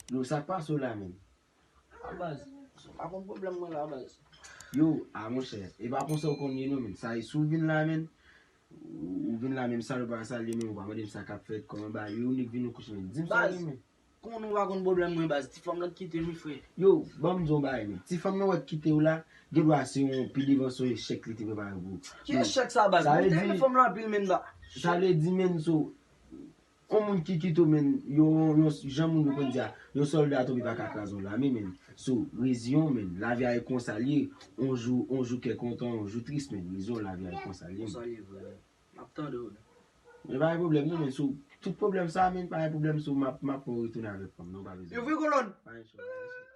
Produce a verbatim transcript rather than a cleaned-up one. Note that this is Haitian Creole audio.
Yo, sa k pase w la, menn? A baz, se pa konn pwoblèm mwen la, baz. Yo, a monchè, e pa konsa w konn ye non, menn. Sa e si w vin la, menn, ou vin la, menm salopri a salye, menm ou pa mande m sa k ap fèt, kòman bagay yo, ou nik vin ou kouche, menn. Di m sa w ye, menn. Konnen w pa konn pwoblèm mwen, baz. Ti fanm nan t kite m wi, frè. Yo, ban m di w bagay, menn. Ti fanm nan wè k kite w la, gen dwa se yon pi devan se yon echèk li te prepare pou ou. Ki echèk sa, baz? Mwen te renmen fanm lan anpil, menn, baz. Sa vle di, menn, so, yon moun ki kite w, menn, yon, yon, jan moun yo konn di a, yon sòlda tonbe pa ka kraze yon lame, menn. So, reziyen w, menn. Lavi a e konsa l ye. On jou, on jou kè kontan, on jou tris, menn. Reziyen w, lavi a e konsa l ye, menn. Konsa l ye vre. M ap tande w. Men pa gen pwoblèm, non, menn. So, tout pwoblèm sa, menn, pa gen pwoblèm, so, m ap, m ap pran retounen avèk fanm, non, pa bezwen. E vre, kolòn? Pa gen chòt, pa gen chòt.